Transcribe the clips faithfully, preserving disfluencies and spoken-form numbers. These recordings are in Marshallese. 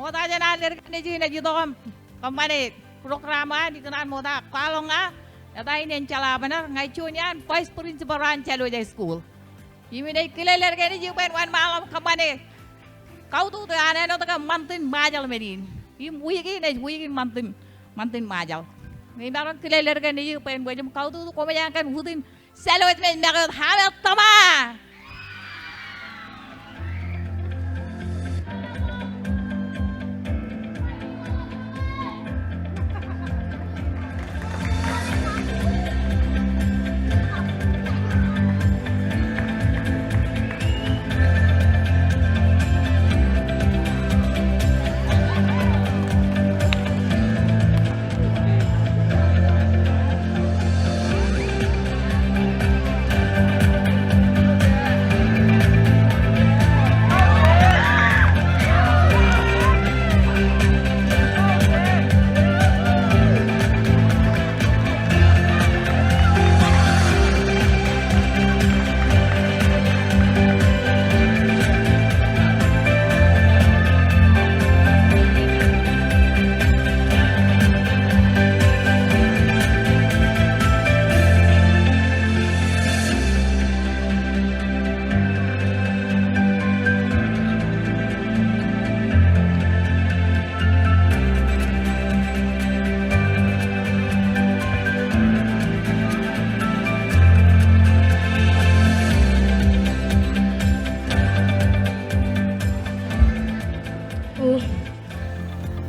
Ṃokta jān ad leddik in nejū, ij itok im kōṃṃane program an, ikōṇaan ṃokta kwaḷọk ña, eta in Enjeḷ Abner, ña ij juon iaan vice principal an Jālwōj High School. Im ij kile leddik in nejū bwe en wōnṃaanḷọk im kōṃṃane kautiej an āinwōt ke ṃantin Ṃajeḷ men in. Im wiik in ej wiik in ṃantin, ṃantin Ṃajeḷ. Im emaroñ kile leddik in nejū bwe en bwe jab kautiej koṃij an kōn wūtin Jālwōj mej make wōt, amen, tōma.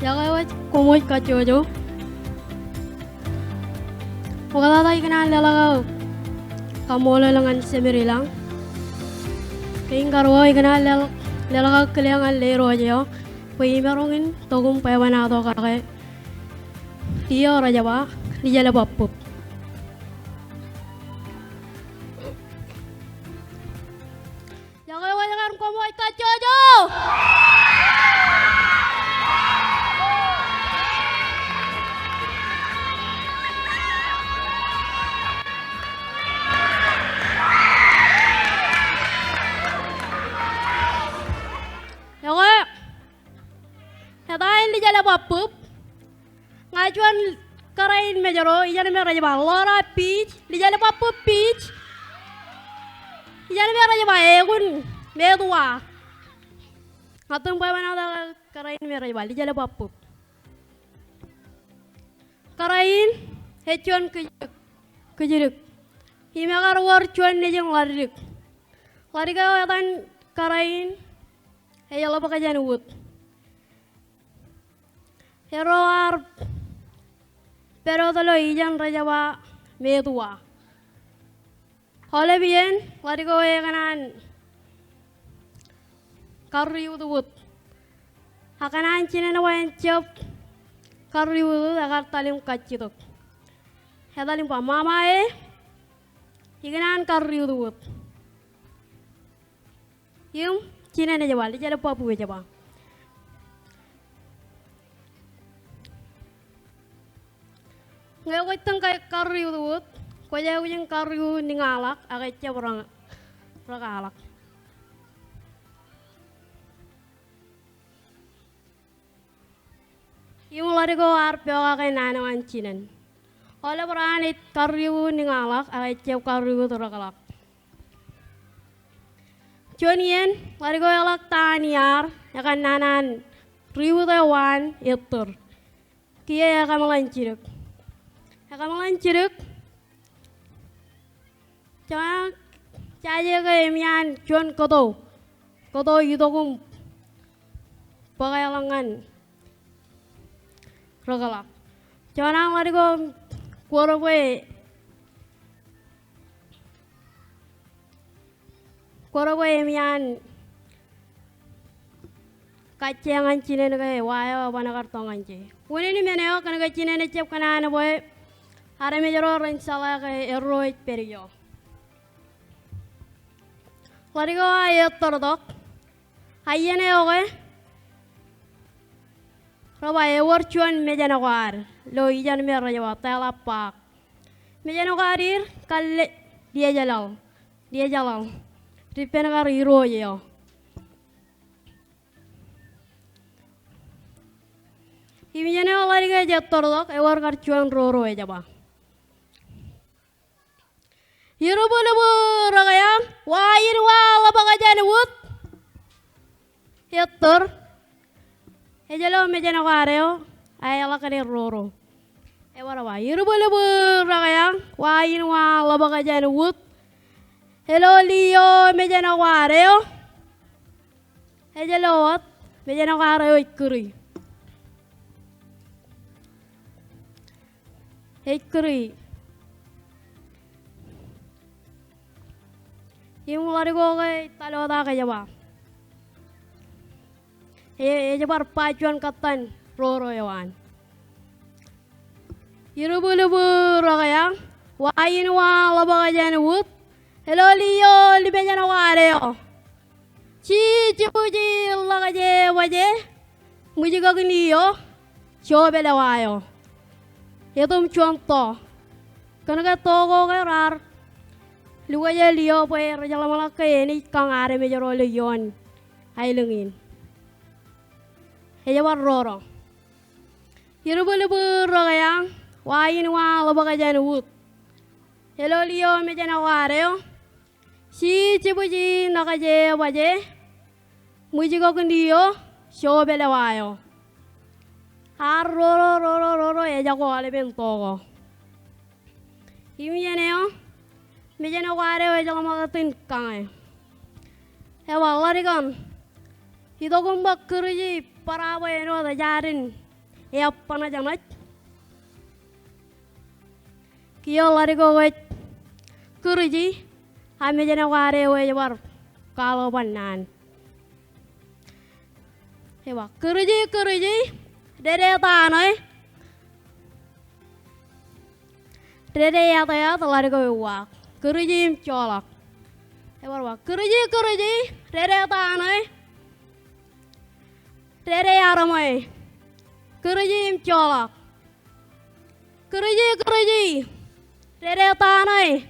Iọkwe wōj, koṃ wōj kajjojo. Ṃoktata ikōṇaan leḷọk aō kaṃṃoolol ñan Jemedlañ. Kein karuo ikōṇaan leḷ-, leḷọk aō kile ñan Lerooj eo bwe imaroñ in tok im bwebwenato kake ri eo rej ba Lijelebabbwōb. Iọkwe wōj kar koṃ wōj kajjojo. Iọkwe. Eta in Lijelebabbwōb. Ña juon kōrā in Mājro, ijeṇ me rej ba Laura Beach, Lijelebabbwōb Beach. Ijeṇ me rej ba Ekun Metua. Ña ij bwebwenato kōrā in me rej ba Lijelebabbwōb. Kōrā in ej juon kōjdik, kōjdik. Im ekar wōr juon nejin ḷaddik. Ḷaddik eo etan kōrā in ej ḷapḷọk jān wūt. Erro ar pād wōt ilo ijeṇ rej ba Metua. Aolep iien ḷaddik eo ekōṇaan karriut wūt. Ak kōṇaan jinen bwe en jab karriut wūt, ekar etal im kajjitōk. Etal im ba, "Mama e, ikōṇaan karriut wūt." Im jinen ej ba, Lijelebabbwōb ej ba, "Ñe kwōj tōn ke karriut wūt, kwōj aikuj in karriut niñaḷọk ak ejjab rekaḷọk." Im ḷaddik eo ar pokake naan eo an jinen. Aolep raan ej karriut niñaḷọk ak ejjab karriut rekaḷọk. Juon iien ḷaddik eo eḷak ta an iaar, ekōnnaan an riut eo an ettōr. Kiiō ekōmeḷeḷein jidik. Ekōmeḷeḷein jidik. Jọọṇ jaje ke eṃōj an juon kōto. Kōto itok im bōkḷọk ñan rekaḷọk. Jọọṇ an ḷaddik eo kwōj bwe, kwōj bwe eṃōj an kajje ñan jinen ke wa eo eban kar tọñan je. Unin men eo kōn ke jinen ejjab kōṇaan bwe armej ro ren jeḷā ke erro ej pād ijo. Ḷaddik eo a ettōrtok. Ak iien eo ke rej ba ewōr juon mejān kwaar ilo ijeṇ me rej ba Tela Park. Mejān kwaar in kar le-, lejeḷaḷ, lejeḷaḷ. Rej ippān kar irooj eo. Im iien eo ḷadik eo ej ettor tok, ewōr kar juon roro ej ba. Irbwilbwi rōkeañ, wa in wa ḷōbōk jān wūd. Ettor. Ej lo mejān ko ad eo, a eḷak kōn roro. Ebar ba, irbwilbwi rōkeañ, wa in wa ḷōbōk jān wūd. Ilo liō mejān ko ad eo. Ej lo wōt, mejān ko ad eo ej kūri. Ej kūri. Im ḷadik ko ke ej tal wōt ak ej ba. E, ej bar ba juon kōttan roro eo an. Irbwilbwi rōkeañ, wa in wa ḷōbōk jān wūd. Ilo liō limejān ko ad eo. Ji jibwiji ḷak je bwe je ṃwijkak in liō, jopel eo aō. Etōm juon to. Kōn ke to ko ke raar lukwōj liō bwe rej ḷōmṇak ke enaaj kañ armej ro ilo ioon aelōñ in. Ej bar roro. Irbwilbwi rōkeañ, wa in wa ḷōbōk jān wūd. Ilo liō mejān ko ad eo. Ji jibwiji ṇak je bwe je ṃwijkak in liō, jopel eo aō. Ear roro, roro, roro, ejako aolepen to ko. Im iien eo, mejān ko ad eo ej ḷōmṇak in kañe. Eba ḷadik eṇ. Itok im ba kūriji barabwe āinwōt ej ad in eabṇōjṇōj. Kiiō ḷadik ko ej kūriji, a mejān ko ad eo ej bar kwaḷọk ban naan. Eba, kūriji, kūriji, dede ta ṇe? Dede eat, eat, ḷadik ko ej uwaak. Kūriji im joḷọk. Ebar ba, kūriji, kūriji, dede ta ṇe? Dede earmwe. Kūriji im joḷọk. Kūriji, kūriji, dede ta ṇe?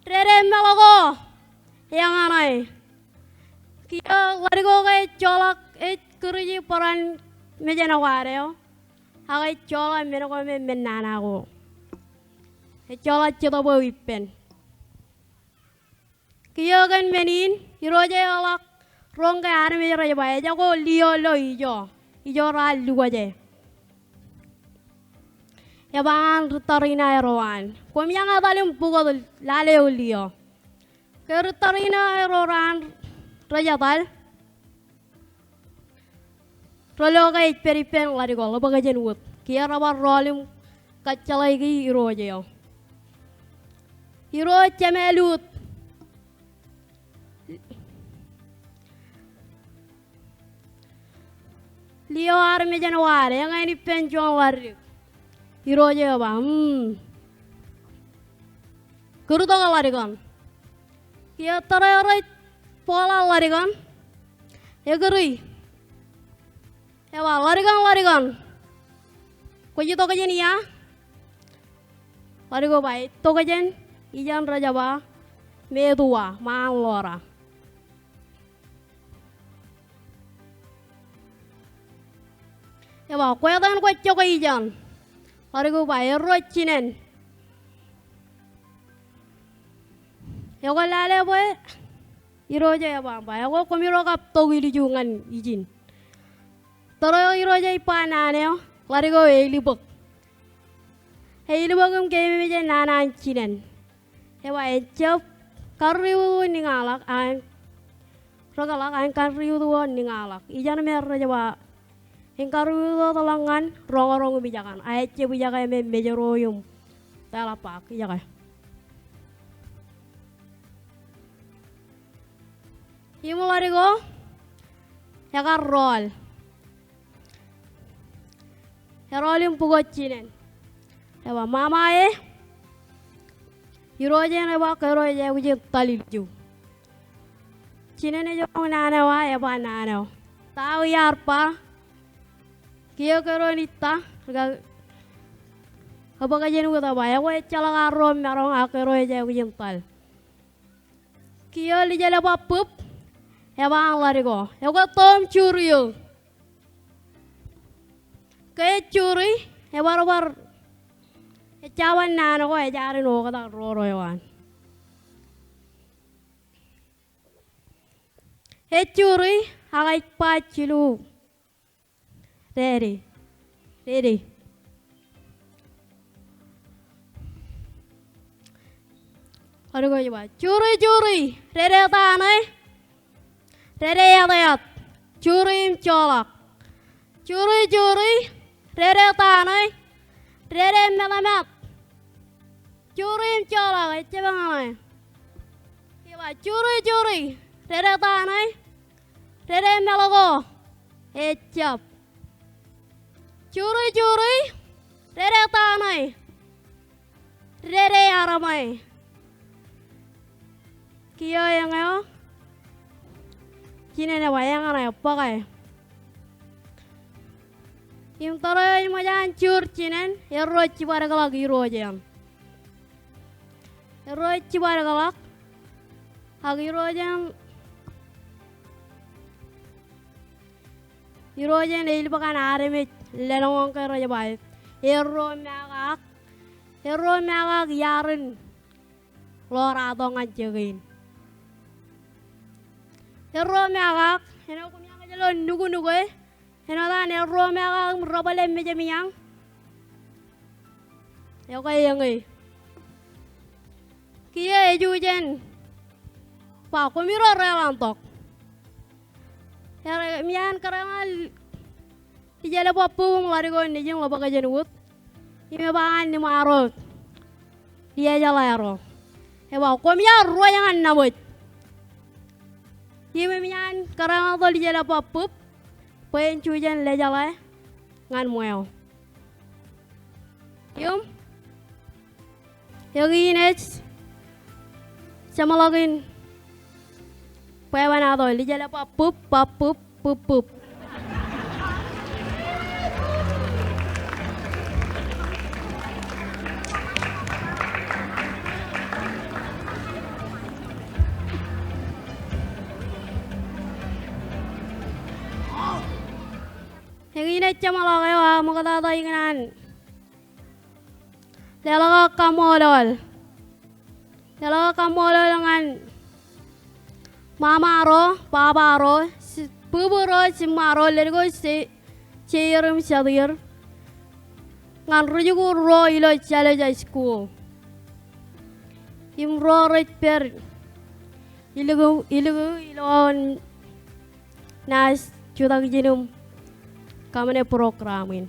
Dede meḷọk ko. Eñṇe. Kiiō ḷadik ko ke ej joḷọk, ej kūriji bōran mejān ko ad eo. Ak ej joḷọk men ko me men nana ko. Ej joḷọk jetōb eo ippān. Kiiō kōn men in, Irooj eo eḷak roñ ke armej rej ba, ejako liō ilo ijo. Ijo raar lukwōje. Eba an ri tariṇae ro an. Koṃeañ etal im pukot lale eo liō. Ke ri tariṇae ro an rej etal. Rej lo ke ej pād ippān ḷadik ko, ḷōbōk jān wūd. Kiiō rebar rọọl im kajjeḷāiki Irooj eo. Irooj Jemālūt. Liō armej eo ad, eñin ippān juon ḷadik. Irooj eo eba, mm. Kūr tok ḷadik eṇ. Kiiō tōre eo rej bōkḷọk ḷadik eṇ. Ekūri. Eba, ḷadik eṇ, ḷadik eṇ. Kwōj itok jān ia? Ḷadik ko eba, ij itok jān ijeṇ rej ba Metua, ṃaan Ḷora. Eba, kweetan kwōj jokwe ijeṇ? Ḷadik ko eba, erro jinen. Ekwe lale bwe Irooj eo eba, ba, ekwe koṃiro kab tok ilju ñan ijin. Tōre eo Irooj ej ba naan eo, ḷadik ko eilbōk. Eilbōk im keememej naan an jinen. Eba, en jab karriwitwit niñaḷọk, ak en rōkḷọk, ak en karriwitwit niñaḷọk. Ijeṇ me rej ba, en karriwitwit ḷọk ñan roñroñ im ijekaṇ. A ejjab ijeke me mejro im tōḷap ak ijeke. Im ḷadik ko, ekar rọọl. Erọọl im pukot jinen. Eba, mama e. Irooj eṇ eba kōrā ej aikuj in tal ilju. Jinen ej roñ naan eo, a eba naan eo. Ta eo iar ba? Kiiō kōrā in ej ta, ri kōbōk jān wūd eba, ekwe ejjeḷọk arro maroñ, a kōrā ej aikuj in tal. Kiiō lijel eba bōb, eba an ḷadik ko. Ekwe toom jur eō. Ke ej juri, ebar bar, ejjab an naan ko ej ad in oktak ro ro eo an. Ej juri, ak ej ba jilu. Ready. Ready. Ḷaddik eo ej ba, juri, juri, dede ta ṇe? Dede eat eat. Juri im joḷọk. Juri, juri, dede ta ṇe? Dede meḷemeḷ. Juri im joḷọk, ejjab eñṇe. Ej ba, juri, juri, dede ta ṇe? Dede meḷ ko. Ejjab. Juri, juri, dede ta ṇe? Dede armej. Kiiō eñeo. Jinen ej ba eñṇe, bōke. Im tōre eo ej ṃōj an jur jinen, erro ej jibadekḷọk irooj eṇ. Erro ej jibadekḷọk. Ak irooj eṇ, irooj eṇ ej ilbōk an armej lōḷñọñ ke rej ba, erro meḷeḷe ak, erro meḷeḷe ak iarin ḷoor ato ñan jikin. Erro meḷeḷe ak, āinwōt koṃ iaan kōj lo nuknuk e, āinwōt an erro meḷeḷe ak im rebōḷe mejāmjeañ. Ekwe eñe. Kiiō ej jujen. Ba koṃiro reḷañtok. Eo, im iaan kōrā ñan Lijelepa Bub im Ḷaddik eo nejin ḷapḷọk jān wōt. Im ej ba ñan Limaro. Lijeleḷọk ro. Ej ba koṃ iar ruo ñan naṃōj. Im ej iaan kōrā ñan Lijelepa Bub. Bwe en jujen lejeḷā ñan ṃweo. Im, ekwe ej jeṃḷọkin bwebwenato, Lijelepa Bub, Bab Bub, Bub Bub. Ekwe ej jeṃḷọk eo aṃ ṃoktata ikōṇaan leḷọk kaṃṃoolol. Leḷọk kaṃṃoolol ñan ṃaṃaro, baba ro, bubū ro, jiṃṃa ro, ledik eo je, jeir im jatūr. Ñan rijikuuḷ ro ilo Jālōj High School. Im ro rej pād ilikū, ilikū ilo naaj jutak ijin im kaṃṃane program in.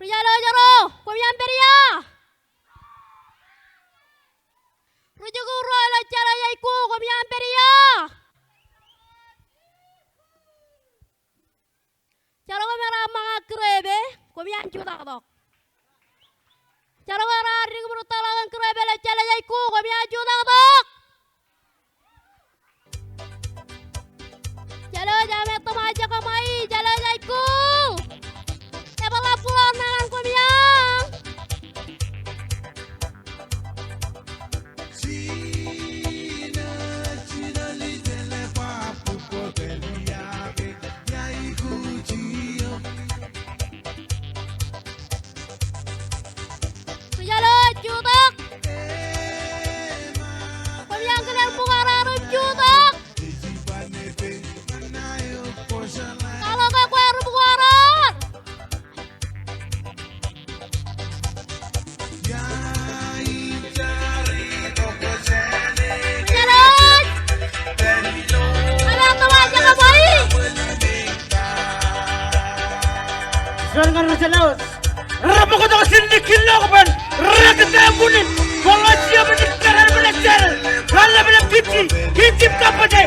Ri Jālōj ro, koṃ iaan pād ia? Rijikuuḷ ro ilo Jālōj High School, koṃ iaan pād ia? Jar ko me raar ṃōñā kūrpe, koṃ iaan jutak tok. Jar ko raar dik im rūttoḷọk kūrpe ilo Jālōj High School, koṃ iaan jutak tok. Jālōj, aṃ etōṃajak kaṃṃai, Jālōj High School. Ebaḷọk kuḷoor ñan koṃ iaan. Ri Jālōj, jutak. Koṃ iaan kile ri ṃukaraar im jutak. Kwaḷọk ke kwe ri ṃukaraar. Ri Jālōj. Aṃ etōṃajak kaṃṃai. Jen ñan Ri Jālōj. Reṃoktok jān likkin ḷọk bwe en rekōttāik unin bwe ḷọk jiṃ im kōrā im ḷọk jar. Ḷọk ḷap ḷap kiji, kiji im kappate.